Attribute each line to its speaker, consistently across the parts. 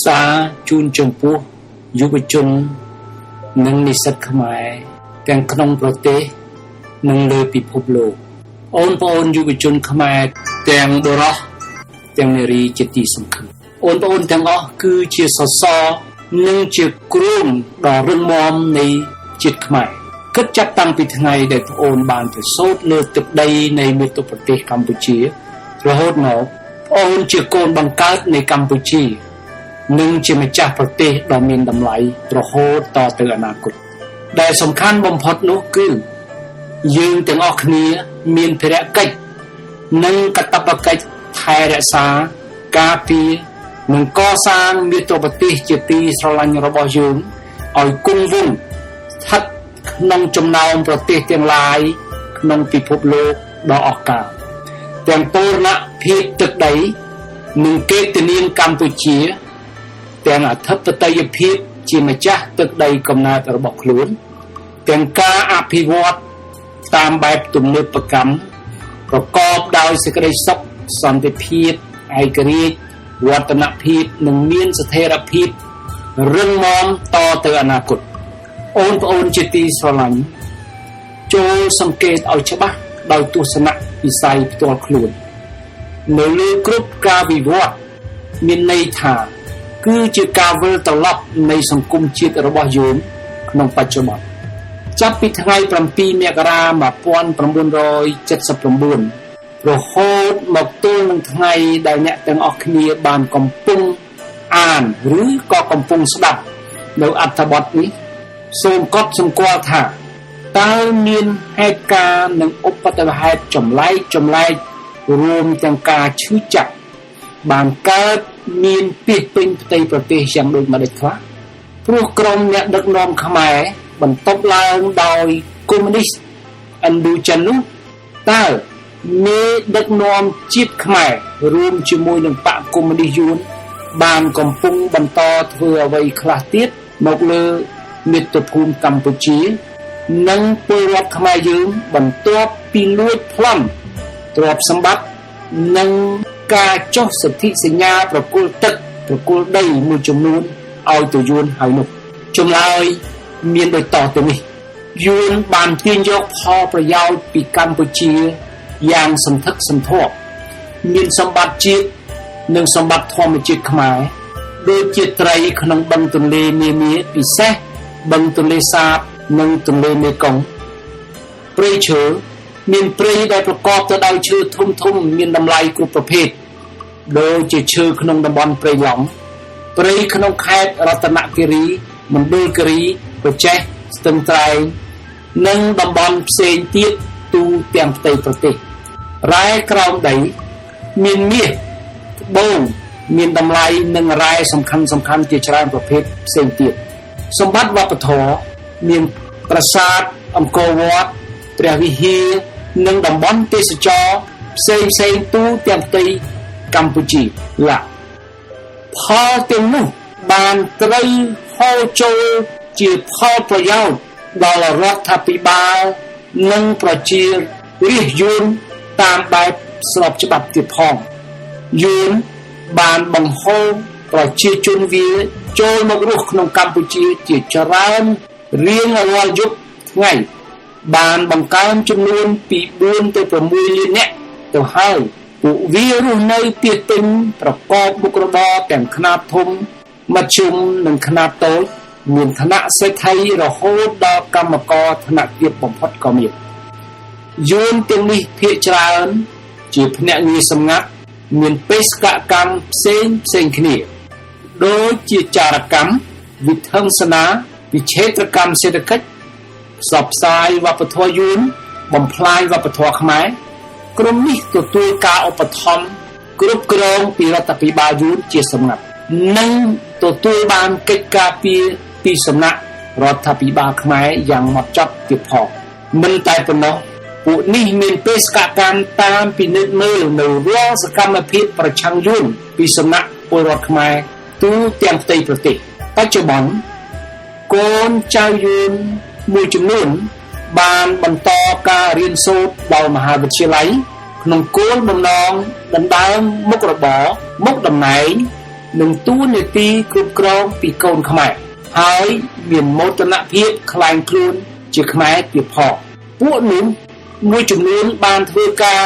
Speaker 1: សារជូនចំពោះយុវជននិងនិស្សិតខ្មែរទាំងក្នុងប្រទេសនិងលើពិភពលោកអូនប្អូនយុវជនខ្មែរទាំងបុរសទាំងនារីជាទីសង្ឃឹមអូនប្អូនទាំងអស់គឺជាសសរនិងជាគ្រោងដ៏រឹងមាំនៃជាតិខ្មែរគិតចាប់តាំងពីថ្ងៃដែលប្អូនបានប្រសូតលើទឹកដីនៃមាតុប្រទេសកម្ពុជារហូតមកប្អូនជាកូនបង្កើតនៃកម្ពុជានិងជាម្ចាស់ប្រទេសដ៏មានតម្លៃរហូតតទៅអនាគតដែលសំខាន់បំផុតនោះគឺយើងទាំងអស់គ្នាមានភារកិច្ចនិងកាតព្វកិច្ចថែរក្សាការពារនិងកសាងមាតុប្រទេសជាទីស្រឡាញ់របស់យើងឲ្យគង់វង្សស្ថិតក្នុងចំណោមប្រទេសទាំងឡាយក្នុងពិភពលោកដ៏អស្ចារ្យទាំងបូរណភាពទឹកដីនិងកិត្តិនាមកម្ពុជាទាំងអធិបតេយ្យភាពជាម្ចាស់ទឹកដីកំណើតរបស់ខ្លួនទាំងការអភិវឌ្ឍតាមបែបទំនើបកម្មប្រកបដោយសេចក្តីសុខសន្តិភាពឯករាជ្យវឌ្ឍនភាពនិងមានស្ថិរភាពរឹងមាំតទៅអនាគតអូនប្អូនជាទីស្រឡាញ់ចូលសង្កេតឲ្យច្បាស់ដោយទស្សនៈវិស័យផ្ទាល់ខ្លួននៅលើគ្រប់ការវិវត្តមានន័យថាគឺជាការវិលត្រឡប់នៃសង្គមជាតិរបស់យើងក្នុងបច្ចុប្បន្នចាប់ពីថ្ងៃ7មករា1979រហូតមកទល់នឹងថ្ងៃដែលអ្នកទាំងអស់គ្នាបានកំពុងអានឬក៏កំពុងស្ដាប់នៅអត្ថបទនេះសូមកត់សម្គាល់ថាតើមានហេតុការណ៍និងឧបទ្ទវហេតុចម្លែករួមទាំងការឈឺចាប់បានកើតមានពាសពេញផ្ទៃប្រទេសយ៉ាងដូចម្តេចខ្លះព្រោះក្រុមអ្នកដឹកនាំខ្មែរបន្ទប់ឡើងដោយកុម្មុយនីសឥណ្ឌូចិននោះតើមេដឹកនាំជាតិខ្មែររួមជាមួយនឹងបកកុម្មុយនីសយួនបានកំពុងបន្តធ្វើអ្វីខ្លះទៀតមកលើមាតុភូមិកម្ពុជានិងពលរដ្ឋខ្មែរយើងបន្ទាប់ពីលួចប្លន់ទ្រព្យសម្បត្តិនិងការចុះសិទ្ធិសញ្ញាប្រគល់ទឹកប្រគល់ដីមួយចំនួនឲ្យទៅយួនហើយនោះចម្លើយមានដូចតទៅនេះយួនបានទាញយកផលប្រយោជន៍ពីកម្ពុជាយ៉ាងសន្ធឹកសន្ធាប់មានសម្បត្តិជាតិនិងសម្បត្តិធម្មជាតិខ្មែរដូចជាត្រីក្នុងបឹងទន្លេនានាពិសេសបឹងទន្លេសាបនិងទន្លេមេគង្គព្រៃឈើមានព្រៃដែលប្រកបទៅដោយឈើធំធំមានតម្លៃគ្រប់ប្រភេទដូចជាឈើក្នុងតំបន់ព្រៃឡង់ព្រៃក្នុងខេត្តរតនគិរីមណ្ឌលគិរីក្រចេះស្ទឹងត្រែងនិងតំបន់ផ្សេងទៀតទូទាំងផ្ទៃប្រទេសរ៉ែក្រោមដីមានមាសត្បូងមានតម្លៃនិងរ៉ែសំខាន់ៗជាច្រើនប្រភេទផ្សេងទៀតសម្បត្តិវប្បធម៌មានប្រាសាទអង្គរវត្តព្រះវិហារនិងតំបន់ទេសចរផ្សេងៗទូទាំងផ្ទៃកម្ពុជាឡាផលទាំងនោះបានត្រូវហូរចូលជាផលប្រយោជន៍ដល់រដ្ឋាភិបាលនិងប្រជារាស្ត្រយួនតាមបែបស្របច្បាប់ទៀតផងយួនបានបង្ហូរប្រជាជនវាចូលមករស់ក្នុងកម្ពុជាជាច្រើនរៀងរាល់យប់ថ្ងៃបានបង្កើនចំនួនពី4ទៅ6លាននាក់ទៅហើយពួកវារស់នៅពាសពេញប្រកបមុខរបរទាំងខ្នាតធំមធ្យមនិងខ្នាតតូចមានឋានៈសេដ្ឋីរហូតដល់កម្មករឋានៈទាបបំផុតក៏មានយួនទាំងនេះភាគច្រើនជាភ្នាក់ងារសម្ងាត់មានបេសកកម្មផ្សេងគ្នាដូចជាចារកម្មវិថិង្សនាវិឆេទកម្មសេដ្ឋកិច្ចផ្សព្វផ្សាយវប្បធម៌យួនបំផ្លាញវប្បធម៌ខ្មែរក្រុមនេះទទួលការឧបត្ថម្ភគ្រប់គ្រងពីរដ្ឋាភិបាលយួនជាសម្ងាត់និងទទួលបានកិច្ចការពារពីសំណាក់រដ្ឋាភិបាលខ្មែរយ៉ាងម៉ត់ចត់ទៀតផងមិនតែប៉ុណ្ណោះពួកនេះមានបេសកកម្មតាមពិនិត្យមើលនៅរាល់សកម្មភាពប្រឆាំងយួនពីសំណាក់ពលរដ្ឋខ្មែរទូទាំងផ្ទៃប្រទេសបច្ចុប្បន្នកូនចៅយួនមួយចំនួនបានបន្តការរៀនសូត្រដល់មហាវិទ្យាល័យក្នុងគោលបំណងដណ្ដើមមុខរបរមុខតំណែង និងតួនាទីគ្រប់គ្រងពីកូនខ្មែរហើយមានមោទនភាពក្លែងខ្លួនជាខ្មែរទៀតផងពួកនោះមួយចំនួនបានធ្វើការ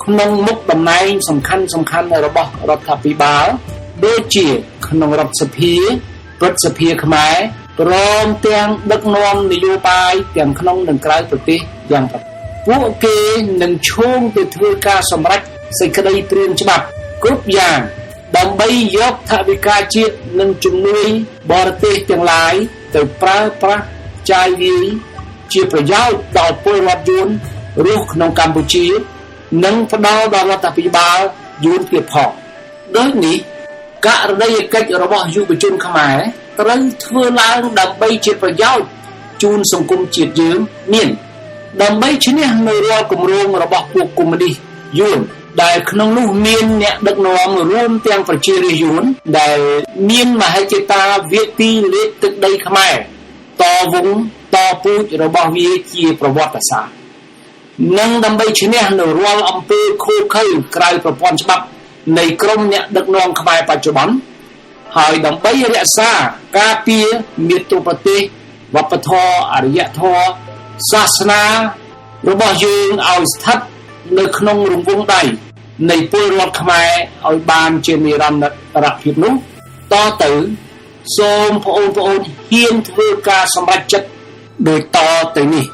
Speaker 1: ក្នុងមុខតំណែងសំខាន់ៗរបស់រដ្ឋាភិបាលដូចជាក្នុងរដ្ឋសភាព្រឹទ្ធសភាខ្មែរព្រមទាំងដឹកនាំនយោបាយទាំងក្នុងនិងក្រៅប្រទេសយ៉ាងពួកគេនឹងឈោងទៅធ្វើការសម្រេចសេចក្តីព្រាងច្បាប់គ្រប់យ៉ាងដើម្បីយកថវិកាជាតិនិងជំនួយបរទេសទាំងឡាយទៅប្រើប្រាស់ចាយវាយជាប្រយោជន៍ដល់ពលរដ្ឋយួនរស់ក្នុងកម្ពុជានិងផ្ដល់ដល់រដ្ឋាភិបាលយួនទៀតផងដូចនេះករណីយកិច្ចរបស់យុវជនខ្មែរត្រូវធ្វើឡើងដើម្បីជាប្រយោជន៍ជូនសង្គមជាតិយើងមានដើម្បីឈ្នះនៅរាល់គម្រោងរបស់ពួកកុម្មុយនីសយួនដែលក្នុងនោះមានអ្នកដឹកនាំរួមទាំងប្រជារាស្ត្រយួនដែលមានមហិច្ឆតាវាទីលេខទឹកដីខ្មែរតវងតពូជរបស់វាជាប្រវត្តិសាស្ត្រនិងដើម្បីឈ្នះនៅរាល់អំពើឃោរឃៅក្រៅប្រព័ន្ធច្បាប់នៃក្រុមអ្នកដឹកនាំខ្មែរបច្ចុប្បន្នហើយដើម្បីរក្សាការពារមាតុប្រទេសវប្បធម៌អរិយធម៌សាសនារបស់យើងឲ្យស្ថិតនៅក្នុងរង្វង់ដៃនៃពលរដ្ឋខ្មែរឲ្យបានជានិរន្តរភាពនោះតទៅសូមបងប្អូនហ៊ានធ្វើការសម្រេចចិត្តដោយតទៅនេះ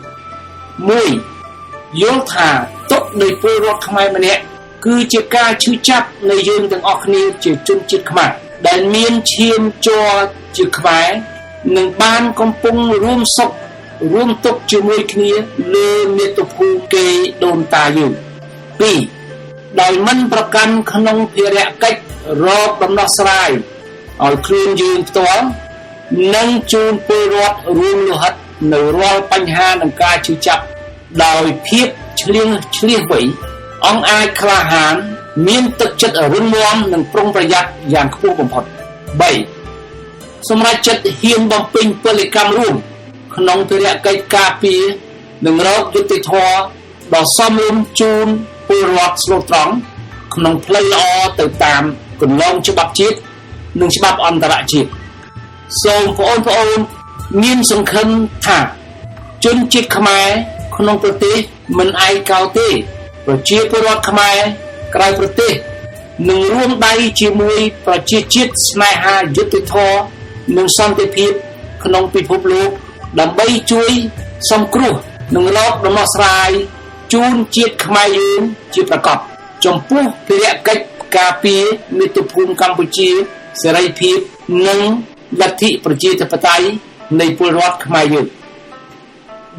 Speaker 1: 1យល់ថាទុក្ខនៃពលរដ្ឋខ្មែរម្នាក់គឺជាការឈឺចាប់នៃយើងទាំងអស់គ្នាជាជនជាតិខ្មែរដែលមានឈាមជ័រជាខ្មែរនិងបានកំពុងរួមសុខរួមទុក្ខជាមួយគ្នាលើមាតុភូមិគេដូនតាយើង2ដោយមិនប្រកាន់ក្នុងភារកិច្ចរកដំណោះស្រាយឲ្យខ្លួនយើងផ្ទាល់និងជូនពលរដ្ឋរួមលោហិតនៅរាល់បញ្ហានិងការឈឺចាប់ដោយភាពឆ្លៀសវៃអង្គអាចក្លាហានមានទឹកចិត្តរឹងមាំនិងប្រុងប្រយ័ត្នយ៉ាងខ្ពស់បំផុត3សម្រាប់ចិត្តហ៊ានបំពេញពលកម្មរួមក្នុងភារកិច្ចការពារនិងរកយុត្តិធម៌ដ៏សមរម្យជូនពលរដ្ឋស្លូតត្រង់ក្នុងផ្លូវល្អទៅតាមគន្លងច្បាប់ជាតិនិងច្បាប់អន្តរជាតិសូមបងប្អូនមានសង្ឃឹមថាជនជាតិខ្មែរក្នុងប្រទេសមិនឯកោទេប្រជាពលរដ្ឋខ្មែរក្រៅប្រទេសនឹងរួមដៃជាមួយប្រជាជាតិស្នេហាយុត្តិធម៌និងសន្តិភាពក្នុងពិភពលោកដើម្បីជួយសង្គ្រោះនិងរកដំណោះស្រាយជូនជាតិខ្មែរយើងជាប្រកបចំពោះភារកិច្ចការពារមាតុភូមិកម្ពុជាសេរីភាពនិងលទ្ធិប្រជាធិបតេយ្យនៃពលរដ្ឋខ្មែរយើង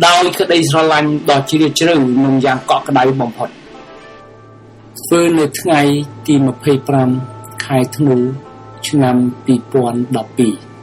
Speaker 1: ដោយក្តីស្រឡាញ់ដ៏ជ្រាលជ្រៅនិងយ៉ាងកក់ក្ដៅបំផុតធ្វើនៅថ្ងៃទី25ខែធ្នូឆ្នាំ2012